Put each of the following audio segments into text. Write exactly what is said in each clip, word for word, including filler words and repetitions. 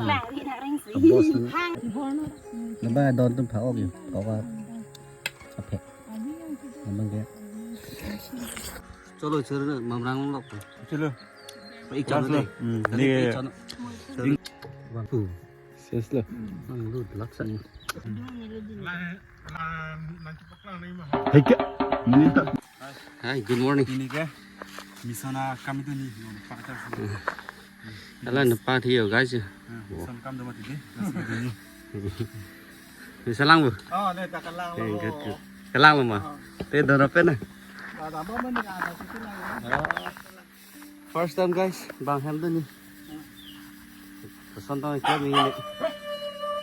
Abos na. Naba don tum pha-ok yo. Kawa. Apek. Abang ke. Cholo chero na mamrang lok. Chelo. Pa ik chon. Chelo. Dei. Hmm, tadi ini pa ik chon. Chelo. Bang. Ses lo. Bang lu lak sa. Hai ke. Ini tak. Hi, good morning. Ini ke. Misona kami tu ni. Ala na pa thiyo, guys. Misona kam tu mati dei. Ni salang bu. Oh, ni tak kalang lo. Good, good. Kalang lo ma. Te dona pe na. First time, guys, bang hem dun ni. Koson tong iklo mi ni.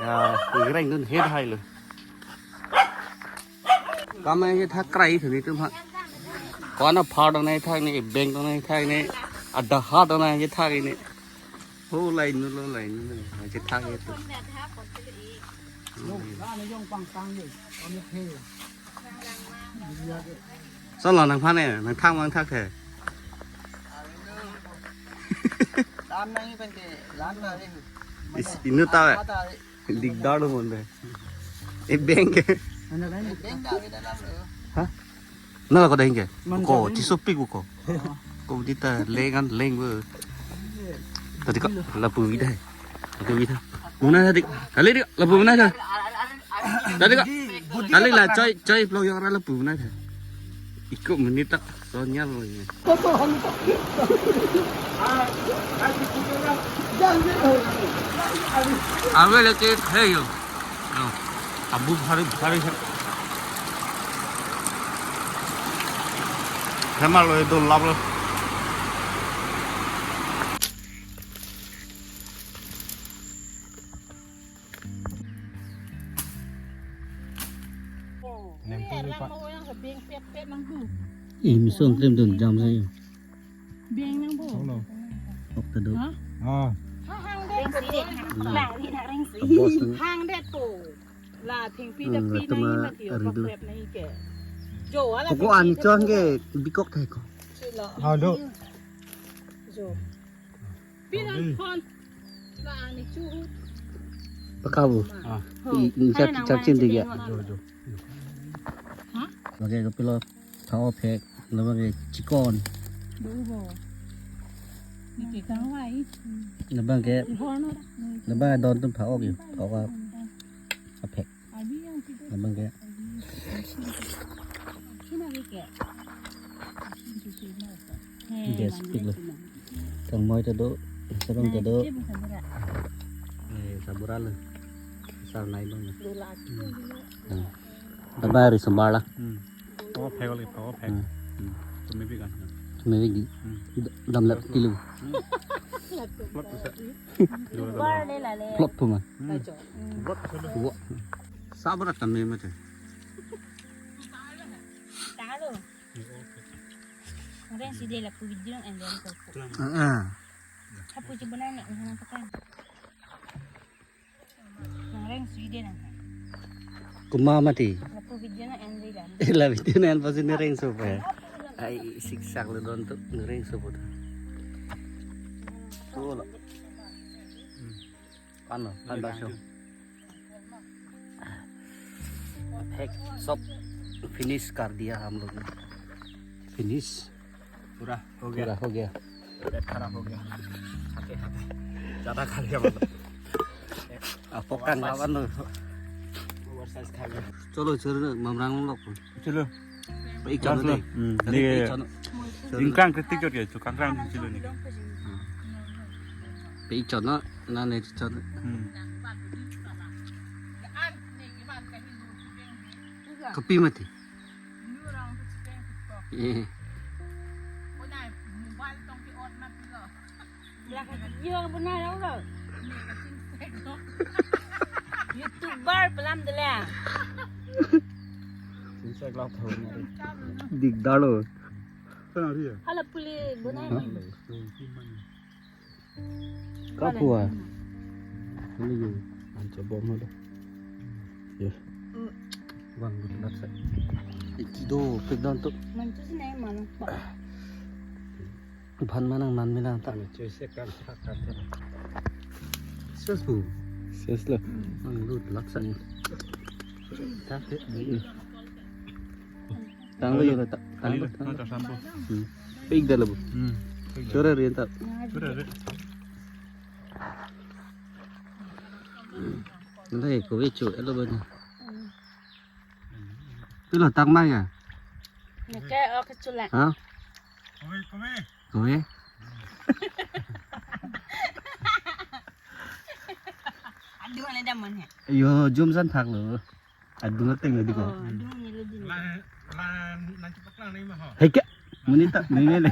Ya, ingreng dun head high lo. Kam he thak krai thuni tum ha. Kona phar dong nai thak ni, beng dong nai thak ni, ada ha dong nai thak ni. Ho lai nu lo lai nu lo. Nai thak ye tu. Solo nang phan ne, nang thang mang thak the. Lam nang ipen ke, lam na ri. Is inu ta. Dik dar lo mon be. E beng ke. Beng da ke dalam lo. Ha? Na ko dahing ke? Ko chiso pik ko. Ko di ta lengan leng be. Tadi ko lapu vida. Lapu vida. Muna tadi. Kali di lapu muna ta. Tadi ko. Kali la choi choi vlog yo ra lapu muna ta. Iko menit tak sonyal lo ini. Ave leke hey yo. No. Abu bhari bhari hai. Hema lo do lab lo. Nempel pa. Ih, misong krim dun jam sayo. Beng nang bo. Hello. Ok ta do. Ha? Ah. Ha hang det. Beng si det. Bang ri na reng si. Abos na. Hang det po. La thengpi da pi nang mati yo, pakrep nang ke. Jo ala. Ko an chon ke bikok thai ko. Hello. Jo. Pi nang phone. La ani chu. Pakabu. Ah. Ho. I, i chap chap chin diga. Jo jo. Ha? Lake ko pilo. Thaw phek, labang ke chikon. Dubo. Niki kangwai. Labang ke, labang don tum pha-ok yo, pha-ok aphek. Labang ke. Best pik lo. Tong moi ta do, sarong ta do. Eh, sabura lo. Sar nai bang. Hmm. Taba ri sambar la. Hmm. Pawa phek kali, pawa phek. Hmm. Hmm. Tumi bi kan. Tumi bi gi. Hmm. Dam lap kilo. Hmm. Plot bisa. Bar le la le. Plot puma. Hmm. Plot bisa. Wa. Sabra tame mate. Talo. Orang si dia lapu video and then ko. Ah. Kapu si benar nak mana pakai. Nang reng Sweden ang. Kuma mati. Lapu video na en dilan. La video na en pasi ni reng so pa. Ai siksak le don tu ni reng so pa. So lo. Pan lo, pan baso. Phek sob finish kar diya hum log ne. Finish. पूरा हो गया। पूरा हो गया। पेट खराब हो गया। खाते खाते। ज्यादा खा लिया मतलब। Apok kang lawan lo. Oversize खा गया। Cholo choro mamrang lok. Cholo. Pa ik chon dei. Hmm, tadi pa ik chon. Ingkrang kritik jor ke, chu kangkrang cholo ni. Hmm. Pa ik chon na, na ne chon. Hmm. Kopi mati. Eh. YouTuber pelam dele. Sing sek lak thau na. Dikdar lo. Hala puli bonai. Hah? Kapu ah. Ini yo. Ancha bom ada. Ya. Bang, betul sa. Iki do, pek don tu. Mantu si nai mana, Pak? Ban manang, man manang ta. Kami cuy se kan thak kan te. Ses bu. Ses lo. Ang lut laksa. Tang lo yun, tang lo. Tang lo. Hmm. Pik dalo bu. Hmm. Chora rian ta. Chora rian. Lai, kove chu, elo bani. Pilo tang ma ya? Neke, oke, chula. Ha? Kove, kove. Kove? Adung ale damon he. Yo, jum san thak lo. Adung ateng lo di ko. Oh, adung ni lo di. Lan, lan, lan cepat lang ni mah. Hai ke? Muni ta, muni le.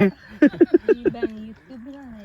Di bang YouTube lang le.